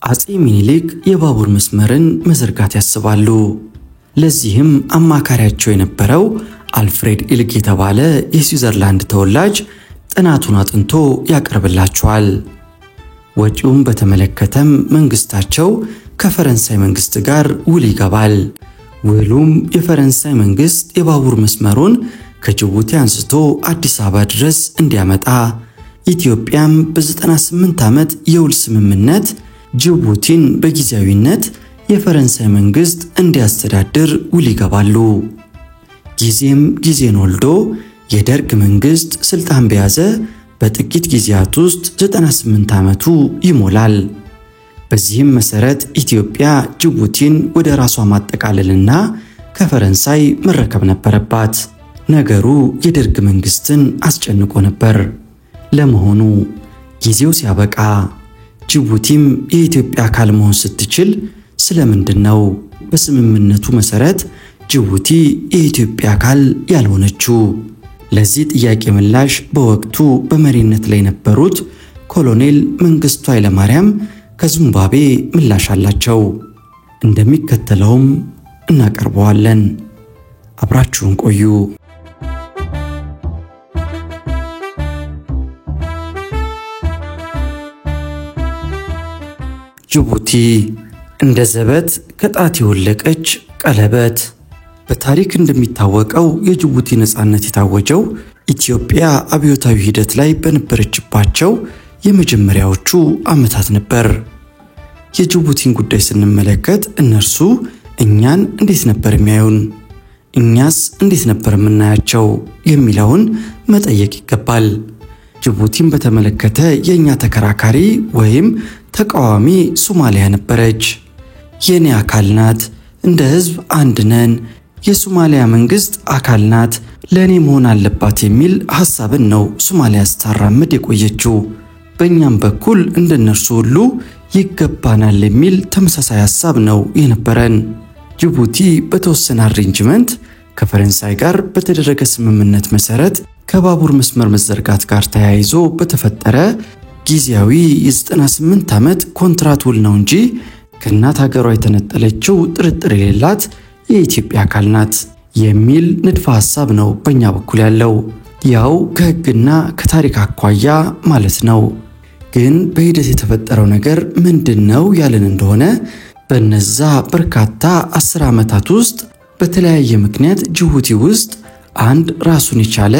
አጼ ሚኒሊክ የባቡር መስመርን መዘርጋት ያስባሉ። ለዚህም አማካሪያቸው የነበረው አልፍሬድ ኢልግ የተባለ የስዊዘርላንድ ተወላጅ ጥናቱን አጥንቶ ያቀርብላቸዋል። ወጪውን በተመለከተም መንግስታቸው ከፈረንሳይ መንግስት ጋር ውል ይገባል። ውሉም የፈረንሳይ መንግስት የባቡር መስመሩን ከጅቡቲ አንስቶ አዲስ አበባ ድረስ እንዲያመጣ፣ ኢትዮጵያም በ98 ዓመት የውል ስምምነት ጅቡቲን በጊዜያዊነት የፈረንሳይ መንግስት እንዲያስተዳድር ውል ይገባሉ። ጊዜም ጊዜን ወልዶ የደርግ መንግስት ስልጣን በያዘ በጥቂት ጊዜያት ውስጥ 98 ዓመቱ ይሞላል። በዚህም መሰረት ኢትዮጵያ ጅቡቲን ወደ ራሷ ማጠቃለልና ከፈረንሳይ መረከብ ነበረባት። ነገሩ የደርግ መንግስትን አስጨንቆ ነበር። ለመሆኑ ጊዜው ሲያበቃ ጅቡቲም የኢትዮጵያ አካል መሆን ስትችል ስለምንድን ነው በስምምነቱ መሰረት ጅቡቲ የኢትዮጵያ አካል ያልሆነችው? ለዚህ ጥያቄ ምላሽ በወቅቱ በመሪነት ላይ የነበሩት ኮሎኔል መንግስቱ ኃይለማርያም ከዚምባብዌ ምላሽ አላቸው። እንደሚከተለውም እናቀርበዋለን። አብራችሁን ቆዩ። ጅቡቲ እንደ ዘበት ከጣት የወለቀች ቀለበት። በታሪክ እንደሚታወቀው የጅቡቲ ነፃነት የታወጀው ኢትዮጵያ አብዮታዊ ሂደት ላይ በነበረችባቸው የመጀመሪያዎቹ ዓመታት ነበር። የጅቡቲን ጉዳይ ስንመለከት እነርሱ እኛን እንዴት ነበር የሚያዩን፣ እኛስ እንዴት ነበር የምናያቸው የሚለውን መጠየቅ ይገባል። ጅቡቲን በተመለከተ የእኛ ተከራካሪ ወይም ተቃዋሚ ሶማሊያ ነበረች። የኔ አካል ናት፣ እንደ ህዝብ አንድ ነን፣ የሶማሊያ መንግስት አካል ናት፣ ለእኔ መሆን አለባት የሚል ሐሳብን ነው ሶማሊያ ስታራምድ የቆየችው። በእኛም በኩል እንደነርሱ ሁሉ ይገባናል የሚል ተመሳሳይ ሐሳብ ነው የነበረን። ጅቡቲ በተወሰነ arrangement ከፈረንሳይ ጋር በተደረገ ስምምነት መሰረት ከባቡር መስመር መዘርጋት ጋር ተያይዞ በተፈጠረ ጊዜያዊ የ98 ዓመት ኮንትራት ውል ነው እንጂ ከእናት ሀገሯ የተነጠለችው ጥርጥር የሌላት የኢትዮጵያ አካል ናት የሚል ንድፈ ሐሳብ ነው በእኛ በኩል ያለው፣ ያው ከህግና ከታሪክ አኳያ ማለት ነው። ግን በሂደት የተፈጠረው ነገር ምንድን ነው ያለን እንደሆነ በነዛ በርካታ 10 ዓመታት ውስጥ በተለያየ ምክንያት ጅቡቲ ውስጥ አንድ ራሱን የቻለ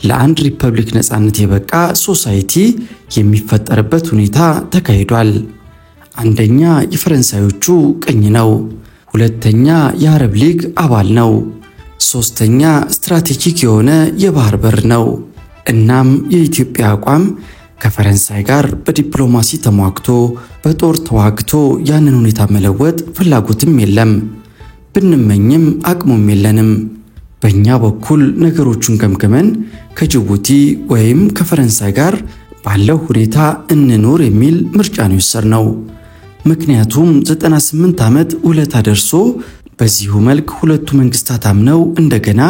ለአንድ ሪፐብሊክ ነፃነት የበቃ society የሚፈጠርበት ሁኔታ ተካሂዷል። አንደኛ የፈረንሳዮቹ ቅኝ ነው። ሁለተኛ የአረብ ሊግ አባል ነው። ሶስተኛ strategic የሆነ የባህር በር ነው። እናም የኢትዮጵያ አቋም ከፈረንሳይ ጋር በዲፕሎማሲ ተሟግቶ በጦር ተዋግቶ ያንን ሁኔታ መለወጥ ፍላጎትም የለም፣ ብንመኝም አቅሙም የለንም። በእኛ በኩል ነገሮቹን ገምግመን ከጅቡቲ ወይም ከፈረንሳይ ጋር ባለው ሁኔታ እንኑር የሚል ምርጫ ነው የወሰድነው። ምክንያቱም 98 ዓመት ውለታ ደርሶ በዚሁ መልክ ሁለቱ መንግስታት አምነው እንደገና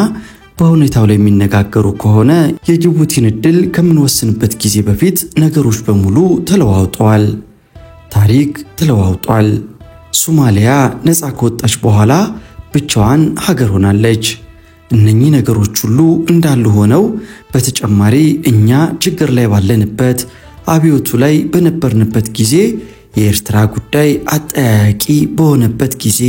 በሁኔታው ላይ የሚነጋገሩ ከሆነ የጅቡቲን ዕድል ከምንወስንበት ጊዜ በፊት ነገሮች በሙሉ ተለዋውጠዋል። ታሪክ ተለዋውጧል። ሶማሊያ ነፃ ከወጣች በኋላ ብቻዋን ሀገር ሆናለች። እነኚህ ነገሮች ሁሉ እንዳሉ ሆነው በተጨማሪ እኛ ችግር ላይ ባለንበት አብዮቱ ላይ በነበርንበት ጊዜ፣ የኤርትራ ጉዳይ አጠያያቂ በሆነበት ጊዜ፣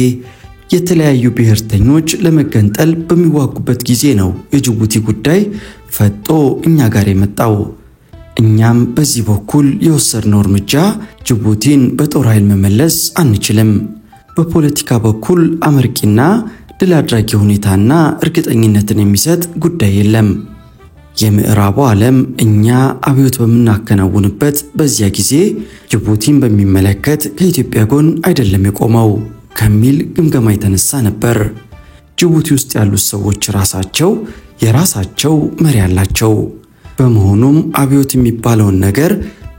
የተለያዩ ብሔርተኞች ለመገንጠል በሚዋጉበት ጊዜ ነው የጅቡቲ ጉዳይ ፈጦ እኛ ጋር የመጣው። እኛም በዚህ በኩል የወሰድነው እርምጃ ጅቡቲን በጦር ኃይል መመለስ አንችልም። በፖለቲካ በኩል አመርቂና ድል አድራጊ ሁኔታና እርግጠኝነትን የሚሰጥ ጉዳይ የለም። የምዕራቡ ዓለም እኛ አብዮት በምናከናውንበት በዚያ ጊዜ ጅቡቲን በሚመለከት ከኢትዮጵያ ጎን አይደለም የቆመው ከሚል ግምገማ የተነሳ ነበር። ጅቡቲ ውስጥ ያሉት ሰዎች ራሳቸው የራሳቸው መሪ አላቸው። በመሆኑም አብዮት የሚባለውን ነገር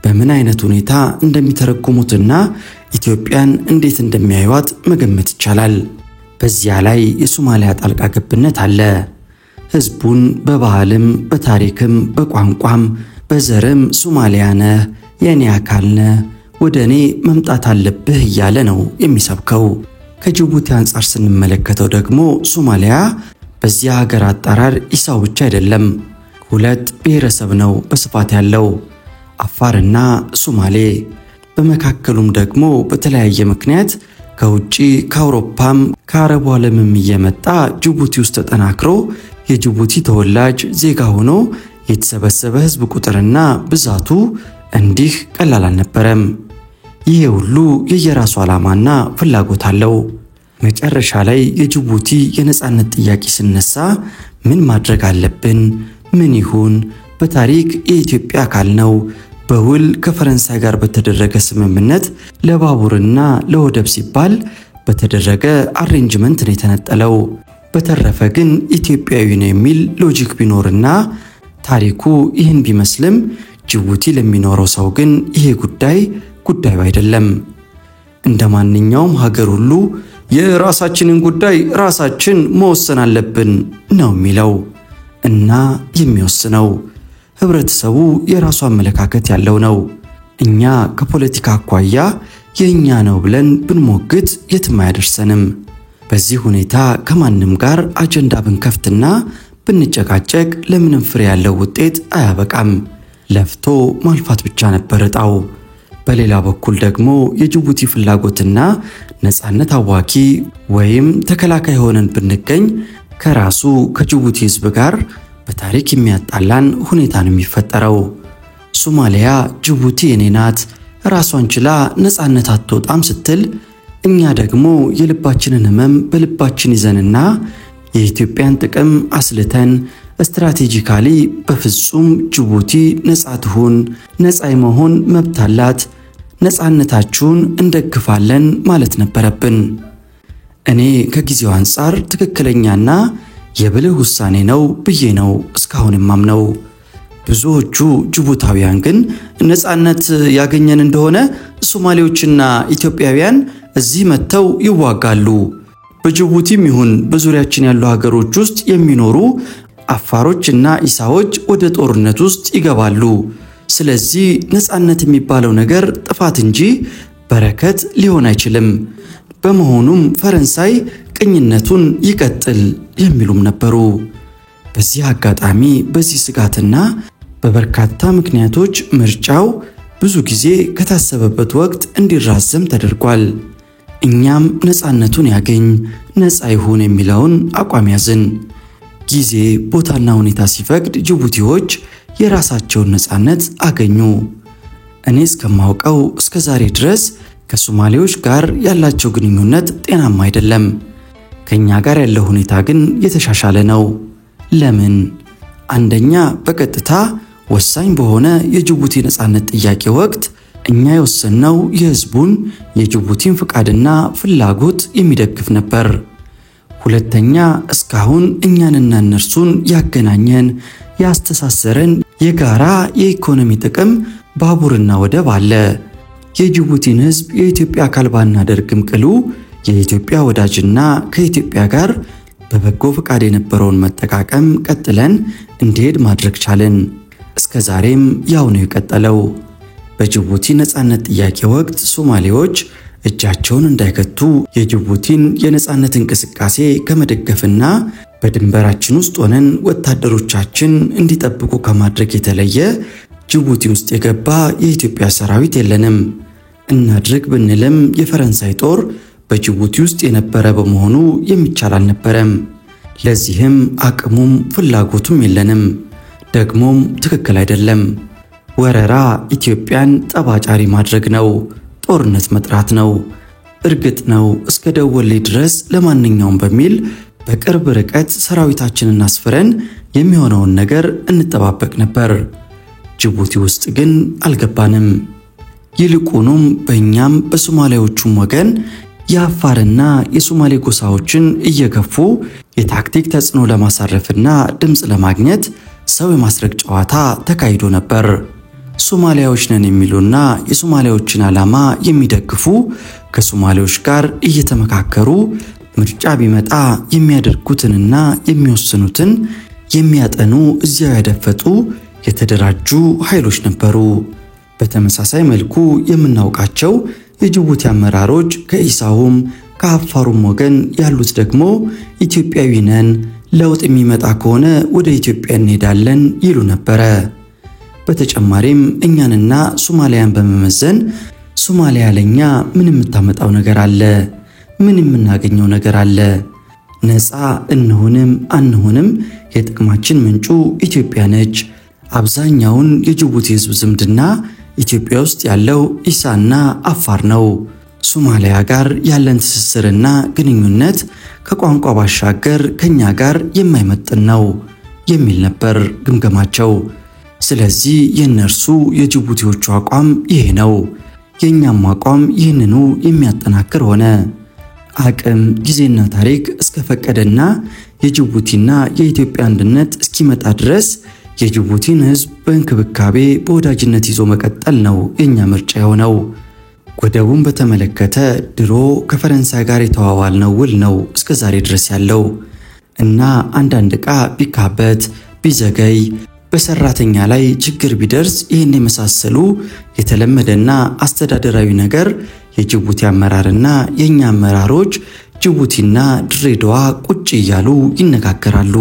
በምን አይነት ሁኔታ እንደሚተረጉሙትና ኢትዮጵያን እንዴት እንደሚያዩዋት መገመት ይቻላል። በዚያ ላይ የሶማሊያ ጣልቃ ገብነት አለ። ህዝቡን በባህልም በታሪክም በቋንቋም በዘርም ሶማሊያ ነህ፣ የእኔ አካል ነህ፣ ወደ እኔ መምጣት አለብህ እያለ ነው የሚሰብከው። ከጅቡቲ አንጻር ስንመለከተው ደግሞ ሶማሊያ በዚያ ሀገር አጠራር ኢሳው ብቻ አይደለም፣ ሁለት ብሔረሰብ ነው በስፋት ያለው፣ አፋርና ሶማሌ። በመካከሉም ደግሞ በተለያየ ምክንያት ከውጪ ከአውሮፓም ከአረቡ ዓለምም እየመጣ ጅቡቲ ውስጥ ተጠናክሮ የጅቡቲ ተወላጅ ዜጋ ሆኖ የተሰበሰበ ህዝብ ቁጥርና ብዛቱ እንዲህ ቀላል አልነበረም። ይሄ ሁሉ የየራሱ ዓላማና ፍላጎት አለው። መጨረሻ ላይ የጅቡቲ የነጻነት ጥያቄ ሲነሳ ምን ማድረግ አለብን? ምን ይሁን? በታሪክ የኢትዮጵያ አካል ነው። በውል ከፈረንሳይ ጋር በተደረገ ስምምነት ለባቡርና ለወደብ ሲባል በተደረገ arrangement ነው የተነጠለው። በተረፈ ግን ኢትዮጵያዊ ነው የሚል logic ቢኖርና ታሪኩ ይህን ቢመስልም ጅቡቲ ለሚኖረው ሰው ግን ይሄ ጉዳይ ጉዳዩ አይደለም። እንደ ማንኛውም ሀገር ሁሉ የራሳችንን ጉዳይ ራሳችን መወሰን አለብን ነው የሚለው እና የሚወስነው ህብረተሰቡ የራሱ አመለካከት ያለው ነው። እኛ ከፖለቲካ አኳያ የእኛ ነው ብለን ብንሞግት የትም አያደርሰንም። በዚህ ሁኔታ ከማንም ጋር አጀንዳ ብንከፍትና ብንጨቃጨቅ ለምንም ፍሬ ያለው ውጤት አያበቃም። ለፍቶ ማልፋት ብቻ ነበር እጣው። በሌላ በኩል ደግሞ የጅቡቲ ፍላጎትና ነጻነት አዋኪ ወይም ተከላካይ ሆነን ብንገኝ ከራሱ ከጅቡቲ ህዝብ ጋር በታሪክ የሚያጣላን ሁኔታ ነው የሚፈጠረው። ሶማሊያ ጅቡቲ የኔ ናት፣ ራሷን ችላ ነጻነት አትወጣም ስትል፣ እኛ ደግሞ የልባችንን ህመም በልባችን ይዘንና የኢትዮጵያን ጥቅም አስልተን ስትራቴጂካሊ በፍጹም ጅቡቲ ነጻ ትሁን፣ ነጻ የመሆን መብት አላት፣ ነጻነታችሁን እንደግፋለን ማለት ነበረብን። እኔ ከጊዜው አንጻር ትክክለኛና የብልህ ውሳኔ ነው ብዬ ነው እስካሁን የማምነው። ብዙዎቹ ጅቡታውያን ግን ነጻነት ያገኘን እንደሆነ ሶማሌዎችና ኢትዮጵያውያን እዚህ መጥተው ይዋጋሉ፣ በጅቡቲም ይሁን በዙሪያችን ያሉ ሀገሮች ውስጥ የሚኖሩ አፋሮች እና ኢሳዎች ወደ ጦርነት ውስጥ ይገባሉ። ስለዚህ ነጻነት የሚባለው ነገር ጥፋት እንጂ በረከት ሊሆን አይችልም። በመሆኑም ፈረንሳይ ቅኝነቱን ይቀጥል የሚሉም ነበሩ። በዚህ አጋጣሚ በዚህ ስጋትና በበርካታ ምክንያቶች ምርጫው ብዙ ጊዜ ከታሰበበት ወቅት እንዲራዘም ተደርጓል። እኛም ነጻነቱን ያገኝ ነጻ ይሁን የሚለውን አቋም ያዝን። ጊዜ ቦታና ሁኔታ ሲፈቅድ ጅቡቲዎች የራሳቸውን ነጻነት አገኙ። እኔ እስከማውቀው እስከ ዛሬ ድረስ ከሶማሌዎች ጋር ያላቸው ግንኙነት ጤናማ አይደለም። ከኛ ጋር ያለው ሁኔታ ግን የተሻሻለ ነው። ለምን? አንደኛ፣ በቀጥታ ወሳኝ በሆነ የጅቡቲ ነጻነት ጥያቄ ወቅት እኛ የወሰንነው የህዝቡን የጅቡቲን ፍቃድና ፍላጎት የሚደግፍ ነበር። ሁለተኛ፣ እስካሁን እኛንና እነርሱን ያገናኘን ያስተሳሰረን የጋራ የኢኮኖሚ ጥቅም ባቡርና ወደብ አለ። የጅቡቲን ህዝብ የኢትዮጵያ አካል ባናደርግም ቅሉ የኢትዮጵያ ወዳጅና ከኢትዮጵያ ጋር በበጎ ፈቃድ የነበረውን መጠቃቀም ቀጥለን እንዲሄድ ማድረግ ቻልን። እስከ ዛሬም ያው ነው የቀጠለው። በጅቡቲ ነጻነት ጥያቄ ወቅት ሶማሌዎች እጃቸውን እንዳይከቱ የጅቡቲን የነጻነት እንቅስቃሴ ከመደገፍና በድንበራችን ውስጥ ሆነን ወታደሮቻችን እንዲጠብቁ ከማድረግ የተለየ ጅቡቲ ውስጥ የገባ የኢትዮጵያ ሰራዊት የለንም። እናድርግ ብንልም የፈረንሳይ ጦር በጅቡቲ ውስጥ የነበረ በመሆኑ የሚቻል አልነበረም። ለዚህም አቅሙም ፍላጎቱም የለንም። ደግሞም ትክክል አይደለም። ወረራ ኢትዮጵያን ጠባጫሪ ማድረግ ነው፣ ጦርነት መጥራት ነው። እርግጥ ነው እስከ ደወሌ ድረስ ለማንኛውም በሚል በቅርብ ርቀት ሰራዊታችንን አስፍረን የሚሆነውን ነገር እንጠባበቅ ነበር። ጅቡቲ ውስጥ ግን አልገባንም። ይልቁኑም በእኛም በሶማሊያዎቹም ወገን የአፋርና የሶማሌ ጎሳዎችን እየገፉ የታክቲክ ተጽዕኖ ለማሳረፍና ድምፅ ለማግኘት ሰው የማስረግ ጨዋታ ተካሂዶ ነበር። ሶማሊያዎች ነን የሚሉና የሶማሊያዎችን ዓላማ የሚደግፉ ከሶማሌዎች ጋር እየተመካከሩ ምርጫ ቢመጣ የሚያደርጉትንና የሚወስኑትን የሚያጠኑ እዚያው ያደፈጡ የተደራጁ ኃይሎች ነበሩ። በተመሳሳይ መልኩ የምናውቃቸው የጅቡቲ አመራሮች ከኢሳውም ከአፋሩም ወገን ያሉት ደግሞ ኢትዮጵያዊ ነን፣ ለውጥ የሚመጣ ከሆነ ወደ ኢትዮጵያ እንሄዳለን ይሉ ነበረ። በተጨማሪም እኛንና ሶማሊያን በመመዘን ሶማሊያ ለኛ ምን የምታመጣው ነገር አለ? ምን የምናገኘው ነገር አለ? ነፃ እንሆንም አንሆንም የጥቅማችን ምንጩ ኢትዮጵያ ነች። አብዛኛውን የጅቡቲ ሕዝብ ዝምድና ኢትዮጵያ ውስጥ ያለው ኢሳና አፋር ነው። ሶማሊያ ጋር ያለን ትስስርና ግንኙነት ከቋንቋ ባሻገር ከኛ ጋር የማይመጥን ነው የሚል ነበር ግምገማቸው። ስለዚህ የእነርሱ የጅቡቲዎቹ አቋም ይሄ ነው። የእኛም አቋም ይህንኑ የሚያጠናክር ሆነ። አቅም ጊዜና ታሪክ እስከፈቀደና የጅቡቲና የኢትዮጵያ አንድነት እስኪመጣ ድረስ የጅቡቲን ሕዝብ በእንክብካቤ በወዳጅነት ይዞ መቀጠል ነው የእኛ ምርጫ የሆነው። ወደቡን በተመለከተ ድሮ ከፈረንሳይ ጋር የተዋዋልነው ውል ነው እስከ ዛሬ ድረስ ያለው እና አንዳንድ ዕቃ ቢካበት ቢዘገይ በሰራተኛ ላይ ችግር ቢደርስ ይህን የመሳሰሉ የተለመደና አስተዳደራዊ ነገር የጅቡቲ አመራርና የእኛ አመራሮች ጅቡቲና ድሬዳዋ ቁጭ እያሉ ይነጋገራሉ።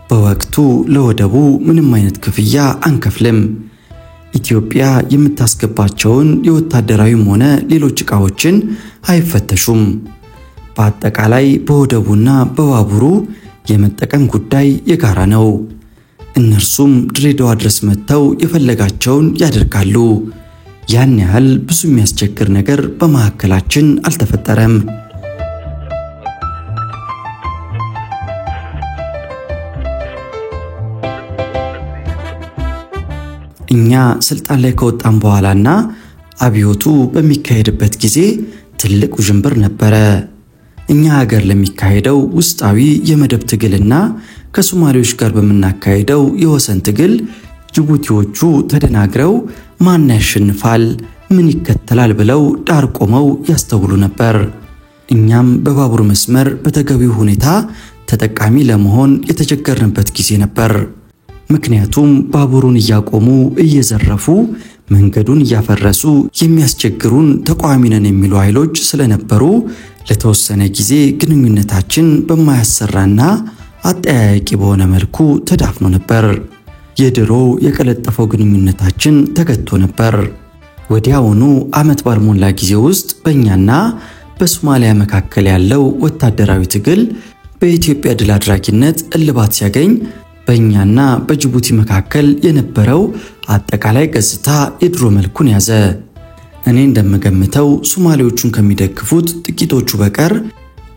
በወቅቱ ለወደቡ ምንም አይነት ክፍያ አንከፍልም። ኢትዮጵያ የምታስገባቸውን የወታደራዊም ሆነ ሌሎች ዕቃዎችን አይፈተሹም። በአጠቃላይ በወደቡና በባቡሩ የመጠቀም ጉዳይ የጋራ ነው። እነርሱም ድሬዳዋ ድረስ መጥተው የፈለጋቸውን ያደርጋሉ። ያን ያህል ብዙ የሚያስቸግር ነገር በመካከላችን አልተፈጠረም። እኛ ስልጣን ላይ ከወጣን በኋላና አብዮቱ በሚካሄድበት ጊዜ ትልቅ ውዥንብር ነበረ። እኛ ሀገር ለሚካሄደው ውስጣዊ የመደብ ትግልና ከሶማሌዎች ጋር በምናካሄደው የወሰን ትግል ጅቡቲዎቹ ተደናግረው ማን ያሸንፋል፣ ምን ይከተላል ብለው ዳር ቆመው ያስተውሉ ነበር። እኛም በባቡር መስመር በተገቢው ሁኔታ ተጠቃሚ ለመሆን የተቸገርንበት ጊዜ ነበር። ምክንያቱም ባቡሩን እያቆሙ እየዘረፉ መንገዱን እያፈረሱ የሚያስቸግሩን ተቃዋሚ ነን የሚሉ ኃይሎች ስለነበሩ ለተወሰነ ጊዜ ግንኙነታችን በማያሰራና አጠያያቂ በሆነ መልኩ ተዳፍኖ ነበር። የድሮው የቀለጠፈው ግንኙነታችን ተገቶ ነበር። ወዲያውኑ ዓመት ባልሞላ ጊዜ ውስጥ በእኛና በሶማሊያ መካከል ያለው ወታደራዊ ትግል በኢትዮጵያ ድል አድራጊነት እልባት ሲያገኝ በእኛና በጅቡቲ መካከል የነበረው አጠቃላይ ገጽታ የድሮ መልኩን ያዘ። እኔ እንደምገምተው ሶማሌዎቹን ከሚደግፉት ጥቂቶቹ በቀር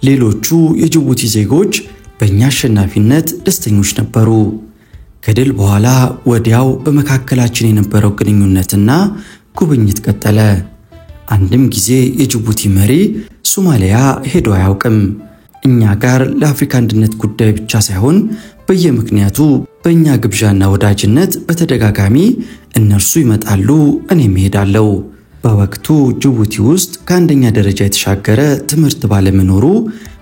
ሌሎቹ የጅቡቲ ዜጎች በእኛ አሸናፊነት ደስተኞች ነበሩ። ከድል በኋላ ወዲያው በመካከላችን የነበረው ግንኙነትና ጉብኝት ቀጠለ። አንድም ጊዜ የጅቡቲ መሪ ሶማሊያ ሄዶ አያውቅም። እኛ ጋር ለአፍሪካ አንድነት ጉዳይ ብቻ ሳይሆን በየምክንያቱ በእኛ ግብዣና ወዳጅነት በተደጋጋሚ እነርሱ ይመጣሉ፣ እኔም እሄዳለሁ። በወቅቱ ጅቡቲ ውስጥ ከአንደኛ ደረጃ የተሻገረ ትምህርት ባለመኖሩ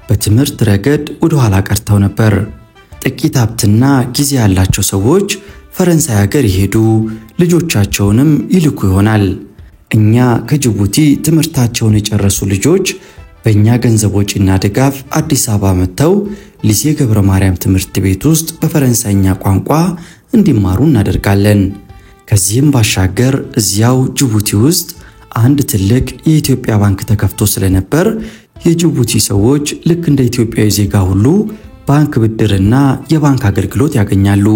በትምህርት ረገድ ወደ ኋላ ቀርተው ነበር። ጥቂት ሀብትና ጊዜ ያላቸው ሰዎች ፈረንሳይ ሀገር ይሄዱ፣ ልጆቻቸውንም ይልኩ ይሆናል። እኛ ከጅቡቲ ትምህርታቸውን የጨረሱ ልጆች በእኛ ገንዘብ ወጪና ድጋፍ አዲስ አበባ መጥተው ሊሴ ገብረ ማርያም ትምህርት ቤት ውስጥ በፈረንሳይኛ ቋንቋ እንዲማሩ እናደርጋለን። ከዚህም ባሻገር እዚያው ጅቡቲ ውስጥ አንድ ትልቅ የኢትዮጵያ ባንክ ተከፍቶ ስለነበር የጅቡቲ ሰዎች ልክ እንደ ኢትዮጵያዊ ዜጋ ሁሉ ባንክ ብድርና የባንክ አገልግሎት ያገኛሉ።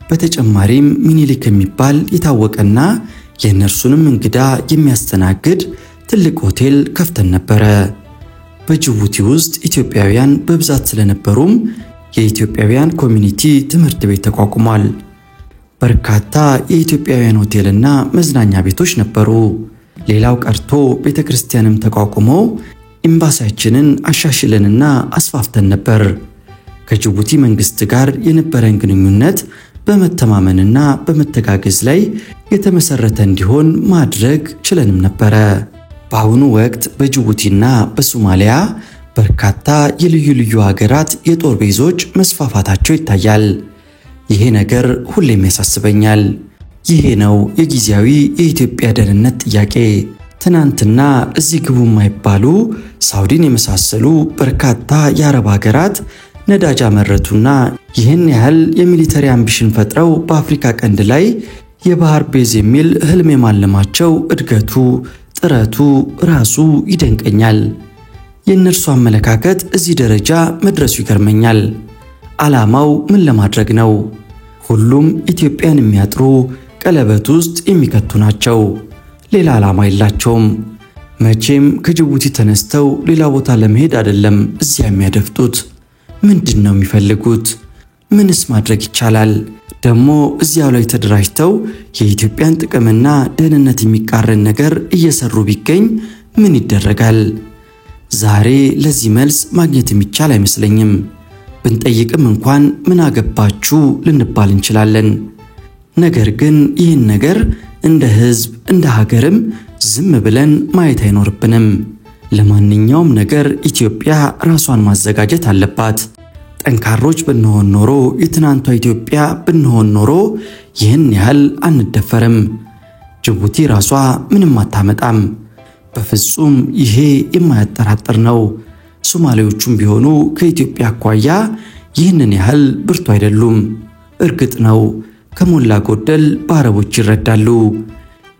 በተጨማሪም ሚኒሊክ የሚባል የታወቀና የእነርሱንም እንግዳ የሚያስተናግድ ትልቅ ሆቴል ከፍተን ነበረ። በጅቡቲ ውስጥ ኢትዮጵያውያን በብዛት ስለነበሩም የኢትዮጵያውያን community ትምህርት ቤት ተቋቁሟል። በርካታ የኢትዮጵያውያን ሆቴልና መዝናኛ ቤቶች ነበሩ። ሌላው ቀርቶ ቤተክርስቲያንም ተቋቁሞ ኤምባሲያችንን አሻሽለንና አስፋፍተን ነበር። ከጅቡቲ መንግስት ጋር የነበረን ግንኙነት በመተማመንና በመተጋገዝ ላይ የተመሰረተ እንዲሆን ማድረግ ችለንም ነበረ። በአሁኑ ወቅት በጅቡቲና በሶማሊያ በርካታ የልዩ ልዩ ሀገራት የጦር ቤዞች መስፋፋታቸው ይታያል። ይሄ ነገር ሁሌም ያሳስበኛል። ይሄ ነው የጊዜያዊ የኢትዮጵያ ደህንነት ጥያቄ። ትናንትና እዚህ ግቡ የማይባሉ ሳውዲን የመሳሰሉ በርካታ የአረብ ሀገራት ነዳጅ አመረቱና ይህን ያህል የ military ambition ፈጥረው በአፍሪካ ቀንድ ላይ የባህር base የሚል ህልም የማለማቸው እድገቱ፣ ጥረቱ ራሱ ይደንቀኛል። የእነርሱ አመለካከት እዚህ ደረጃ መድረሱ ይገርመኛል። ዓላማው ምን ለማድረግ ነው? ሁሉም ኢትዮጵያን የሚያጥሩ፣ ቀለበት ውስጥ የሚከቱ ናቸው። ሌላ ዓላማ የላቸውም። መቼም ከጅቡቲ ተነስተው ሌላ ቦታ ለመሄድ አይደለም እዚያ የሚያደፍጡት። ምንድን ነው የሚፈልጉት? ምንስ ማድረግ ይቻላል? ደግሞ እዚያው ላይ ተደራጅተው የኢትዮጵያን ጥቅምና ደህንነት የሚቃረን ነገር እየሰሩ ቢገኝ ምን ይደረጋል? ዛሬ ለዚህ መልስ ማግኘት የሚቻል አይመስለኝም። ብንጠይቅም እንኳን ምን አገባችሁ ልንባል እንችላለን። ነገር ግን ይህን ነገር እንደ ሕዝብ፣ እንደ ሀገርም ዝም ብለን ማየት አይኖርብንም። ለማንኛውም ነገር ኢትዮጵያ ራሷን ማዘጋጀት አለባት። ጠንካሮች ብንሆን ኖሮ፣ የትናንቷ ኢትዮጵያ ብንሆን ኖሮ ይህን ያህል አንደፈርም። ጅቡቲ ራሷ ምንም አታመጣም። በፍጹም ይሄ የማያጠራጥር ነው። ሶማሌዎቹም ቢሆኑ ከኢትዮጵያ አኳያ ይህንን ያህል ብርቱ አይደሉም። እርግጥ ነው ከሞላ ጎደል በአረቦች ይረዳሉ።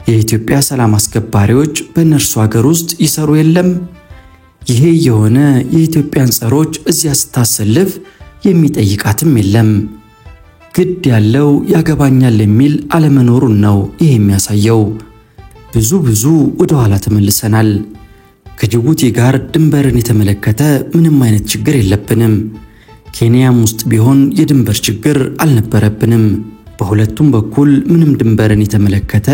የኢትዮጵያ ሰላም አስከባሪዎች በእነርሱ ሀገር ውስጥ ይሰሩ የለም? ይሄ የሆነ የኢትዮጵያን ጸሮች እዚያ ስታሰልፍ የሚጠይቃትም የለም። ግድ ያለው ያገባኛል የሚል አለመኖሩን ነው ይሄ የሚያሳየው። ብዙ ብዙ ወደ ኋላ ተመልሰናል። ከጅቡቲ ጋር ድንበርን የተመለከተ ምንም አይነት ችግር የለብንም። ኬንያም ውስጥ ቢሆን የድንበር ችግር አልነበረብንም። በሁለቱም በኩል ምንም ድንበርን የተመለከተ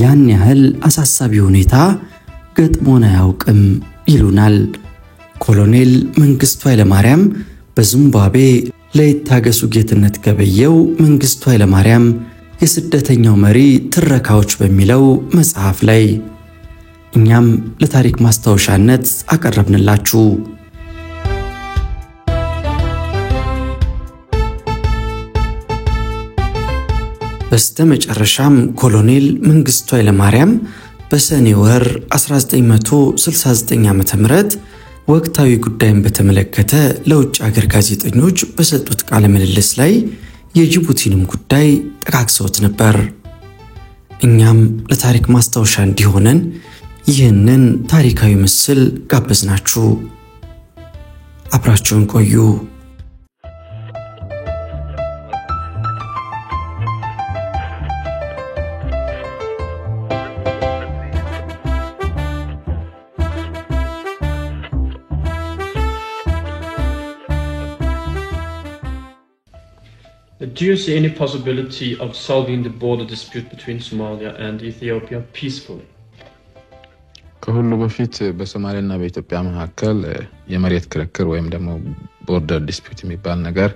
ያን ያህል አሳሳቢ ሁኔታ ገጥሞን አያውቅም ይሉናል ኮሎኔል መንግስቱ ኃይለማርያም በዚምባብዌ ለይታገሱ ጌትነት ገበየው መንግስቱ ኃይለማርያም የስደተኛው መሪ ትረካዎች በሚለው መጽሐፍ ላይ። እኛም ለታሪክ ማስታወሻነት አቀረብንላችሁ። በስተመጨረሻም ኮሎኔል መንግስቱ ኃይለማርያም በሰኔ ወር 1969 ዓ.ም ወቅታዊ ጉዳይን በተመለከተ ለውጭ ሀገር ጋዜጠኞች በሰጡት ቃለ ምልልስ ላይ የጅቡቲንም ጉዳይ ጠቃቅሰውት ነበር። እኛም ለታሪክ ማስታወሻ እንዲሆነን ይህንን ታሪካዊ ምስል ጋበዝናችሁ። አብራችሁን ቆዩ። Do you see any possibility of solving the border dispute between Somalia and Ethiopia peacefully? ከሁሉ በፊት በሶማሊያና በኢትዮጵያ መካከል የመሬት ክርክር ወይም ደግሞ border dispute የሚባል ነገር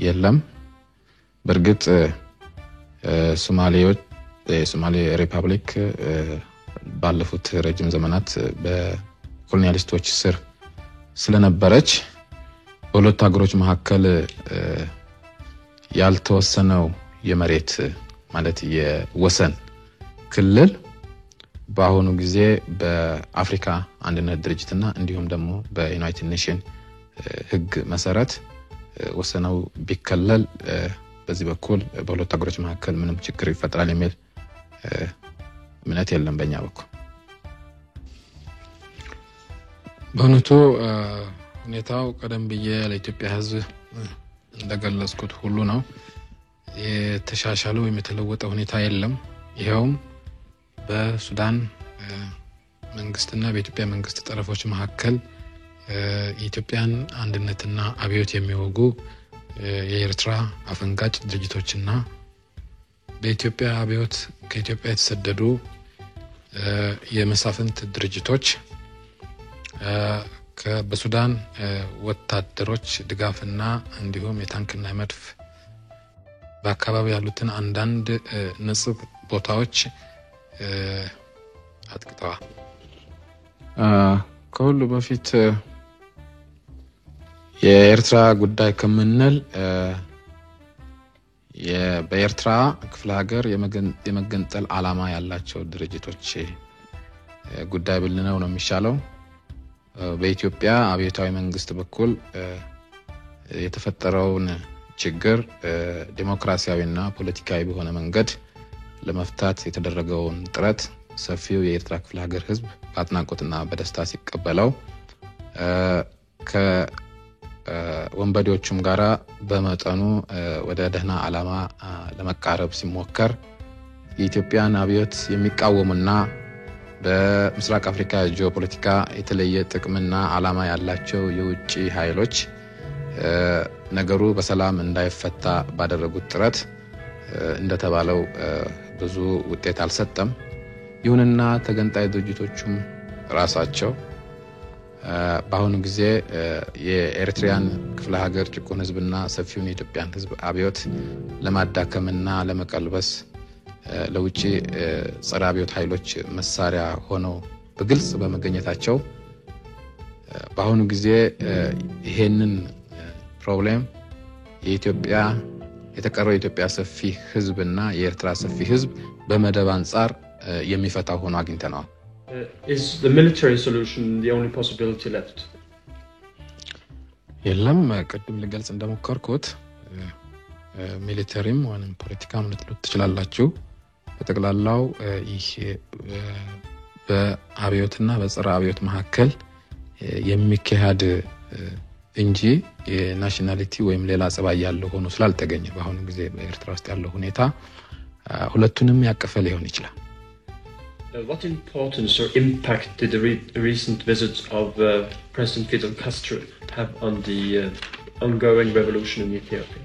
የለም። በእርግጥ ሶማሌዎች፣ የሶማሌ ሪፐብሊክ ባለፉት ረጅም ዘመናት በ colonialist ኦች ስር ስለነበረች በሁለቱ ሀገሮች መካከል ያልተወሰነው የመሬት ማለት የወሰን ክልል በአሁኑ ጊዜ በአፍሪካ አንድነት ድርጅትና እንዲሁም ደግሞ በ United Nation ሕግ መሰረት ወሰነው ቢከለል በዚህ በኩል በሁለቱ ሀገሮች መካከል ምንም ችግር ይፈጥራል የሚል እምነት የለም በእኛ በኩል። በእውነቱ ሁኔታው ቀደም ብዬ ለኢትዮጵያ ሕዝብ እንደገለጽኩት ሁሉ ነው። የተሻሻለ ወይም የተለወጠ ሁኔታ የለም። ይኸውም በሱዳን መንግስትና በኢትዮጵያ መንግስት ጠረፎች መካከል የኢትዮጵያን አንድነትና አብዮት የሚወጉ የኤርትራ አፈንጋጭ ድርጅቶችና በኢትዮጵያ አብዮት ከኢትዮጵያ የተሰደዱ የመሳፍንት ድርጅቶች በሱዳን ወታደሮች ድጋፍና እንዲሁም የታንክና መድፍ በአካባቢ ያሉትን አንዳንድ ንጹህ ቦታዎች አጥቅተዋል። ከሁሉ በፊት የኤርትራ ጉዳይ ከምንል በኤርትራ ክፍለ ሀገር የመገንጠል ዓላማ ያላቸው ድርጅቶች ጉዳይ ብልነው ነው የሚሻለው። በኢትዮጵያ አብዮታዊ መንግስት በኩል የተፈጠረውን ችግር ዲሞክራሲያዊና ፖለቲካዊ በሆነ መንገድ ለመፍታት የተደረገውን ጥረት ሰፊው የኤርትራ ክፍለ ሀገር ህዝብ በአድናቆትና በደስታ ሲቀበለው፣ ከወንበዴዎቹም ጋራ በመጠኑ ወደ ደህና ዓላማ ለመቃረብ ሲሞከር፣ የኢትዮጵያን አብዮት የሚቃወሙና በምስራቅ አፍሪካ ጂኦፖለቲካ የተለየ ጥቅምና ዓላማ ያላቸው የውጭ ኃይሎች ነገሩ በሰላም እንዳይፈታ ባደረጉት ጥረት እንደተባለው ብዙ ውጤት አልሰጠም። ይሁንና ተገንጣይ ድርጅቶቹም ራሳቸው በአሁኑ ጊዜ የኤርትሪያን ክፍለ ሀገር ጭቁን ህዝብና ሰፊውን የኢትዮጵያን ህዝብ አብዮት ለማዳከምና ለመቀልበስ ለውጭ ጸረ አብዮት ኃይሎች መሳሪያ ሆነው በግልጽ በመገኘታቸው፣ በአሁኑ ጊዜ ይሄንን problem የኢትዮጵያ የተቀረው የኢትዮጵያ ሰፊ ህዝብና የኤርትራ ሰፊ ህዝብ በመደብ አንጻር የሚፈታው ሆኖ አግኝተነዋል። Is the military solution the only possibility left? የለም፣ ቅድም ልገልጽ እንደሞከርኩት military ም ወይም ፖለቲካም ልትሉት ትችላላችሁ። በጠቅላላው ይህ በአብዮትና በጸረ አብዮት መካከል የሚካሄድ እንጂ የ nationality ወይም ሌላ ጸባይ ያለው ሆኖ ስላልተገኘ፣ በአሁኑ ጊዜ በኤርትራ ውስጥ ያለው ሁኔታ ሁለቱንም ያቀፈ ሊሆን ይችላል። What importance or impact did the recent visits of President Fidel Castro have on the ongoing revolution in Ethiopia?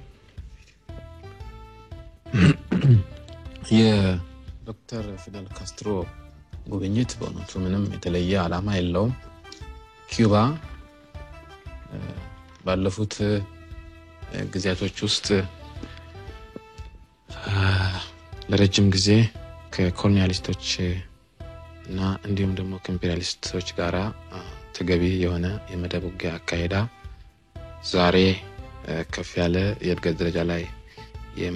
የዶክተር ፊደል ካስትሮ ጉብኝት በእውነቱ ምንም የተለየ ዓላማ የለውም። ኪዩባ ባለፉት ጊዜያቶች ውስጥ ለረጅም ጊዜ ከኮሎኒያሊስቶች እና እንዲሁም ደግሞ ከኢምፔሪያሊስቶች ጋራ ተገቢ የሆነ የመደብ ውጊያ አካሄዳ ዛሬ ከፍ ያለ የእድገት ደረጃ ላይ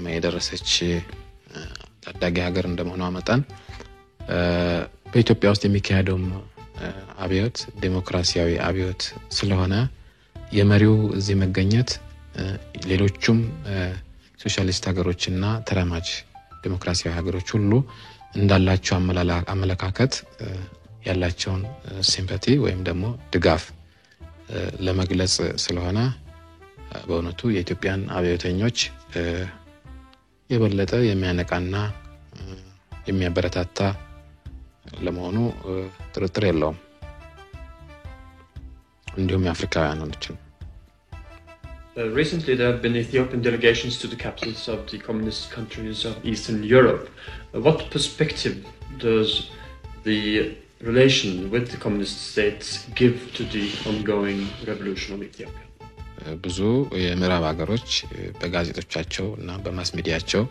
የደረሰች ታዳጊ ሀገር እንደመሆኗ መጠን፣ በኢትዮጵያ ውስጥ የሚካሄደውም አብዮት ዴሞክራሲያዊ አብዮት ስለሆነ የመሪው እዚህ መገኘት ሌሎቹም ሶሻሊስት ሀገሮችና ተራማጅ ዴሞክራሲያዊ ሀገሮች ሁሉ እንዳላቸው አመለካከት ያላቸውን sympathy ወይም ደግሞ ድጋፍ ለመግለጽ ስለሆነ፣ በእውነቱ የኢትዮጵያን አብዮተኞች የበለጠ የሚያነቃና የሚያበረታታ ለመሆኑ ጥርጥር የለውም። እንዲሁም የአፍሪካውያኖችን። Recently, there have been Ethiopian delegations to the capitals of the communist countries of Eastern Europe. What perspective does the relation with the communist states give to the ongoing revolution of Ethiopia? ብዙ የምዕራብ ሀገሮች በጋዜጦቻቸው እና በ mass media ቸው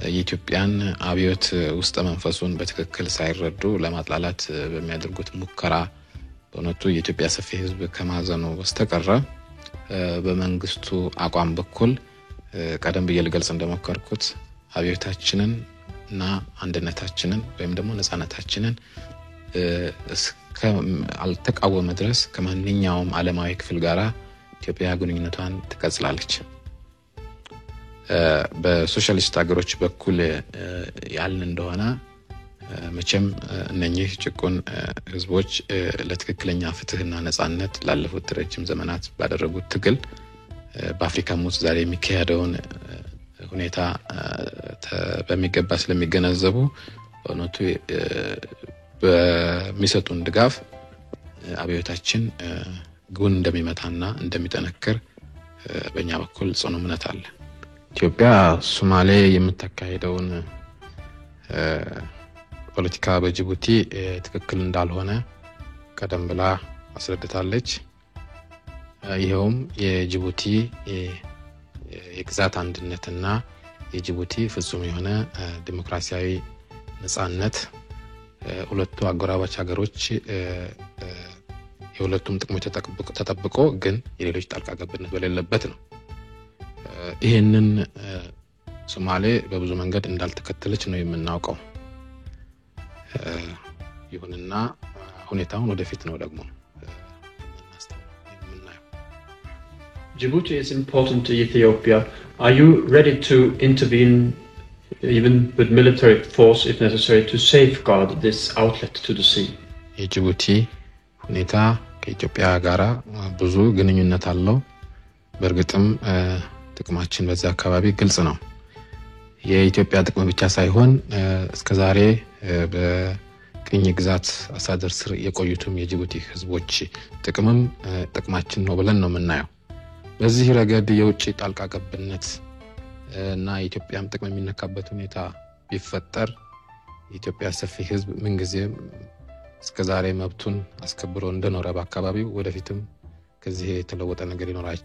የኢትዮጵያን አብዮት ውስጠ መንፈሱን በትክክል ሳይረዱ ለማጥላላት በሚያደርጉት ሙከራ በእውነቱ የኢትዮጵያ ሰፊ ሕዝብ ከማዘኑ በስተቀረ፣ በመንግስቱ አቋም በኩል ቀደም ብዬ ልገልጽ እንደሞከርኩት አብዮታችንን እና አንድነታችንን ወይም ደግሞ ነፃነታችንን አልተቃወመ ድረስ ከማንኛውም ዓለማዊ ክፍል ጋራ ኢትዮጵያ ግንኙነቷን ትቀጥላለች። በሶሻሊስት ሀገሮች በኩል ያልን እንደሆነ፣ መቼም እነኚህ ጭቁን ህዝቦች ለትክክለኛ ፍትህና ነፃነት ላለፉት ረጅም ዘመናት ባደረጉት ትግል በአፍሪካም ውስጥ ዛሬ የሚካሄደውን ሁኔታ በሚገባ ስለሚገነዘቡ፣ በእውነቱ በሚሰጡን ድጋፍ አብዮታችን ግቡን እንደሚመታና እንደሚጠነክር በእኛ በኩል ጽኑ እምነት አለ። ኢትዮጵያ ሶማሌ የምታካሄደውን ፖለቲካ በጅቡቲ ትክክል እንዳልሆነ ቀደም ብላ አስረድታለች። ይኸውም የጅቡቲ የግዛት አንድነትና የጅቡቲ ፍጹም የሆነ ዲሞክራሲያዊ ነጻነት ሁለቱ አጎራባች ሀገሮች የሁለቱም ጥቅሞች ተጠብቆ ግን የሌሎች ጣልቃ ገብነት በሌለበት ነው። ይህንን ሶማሌ በብዙ መንገድ እንዳልተከተለች ነው የምናውቀው። ይሁንና ሁኔታውን ወደፊት ነው ደግሞ የምናየው። Djibouti is important to Ethiopia. Are you ready to intervene, even with military force if necessary, to safeguard this outlet to the sea? የጅቡቲ ሁኔታ ከኢትዮጵያ ጋራ ብዙ ግንኙነት አለው። በእርግጥም ጥቅማችን በዚያ አካባቢ ግልጽ ነው። የኢትዮጵያ ጥቅም ብቻ ሳይሆን እስከዛሬ በቅኝ ግዛት አስተዳደር ስር የቆዩትም የጅቡቲ ሕዝቦች ጥቅምም ጥቅማችን ነው ብለን ነው የምናየው። በዚህ ረገድ የውጭ ጣልቃ ገብነት እና የኢትዮጵያም ጥቅም የሚነካበት ሁኔታ ቢፈጠር የኢትዮጵያ ሰፊ ሕዝብ ምንጊዜም እስከዛሬ መብቱን አስከብሮ እንደኖረ በአካባቢው ወደፊትም ከዚህ የተለወጠ ነገር ይኖራል።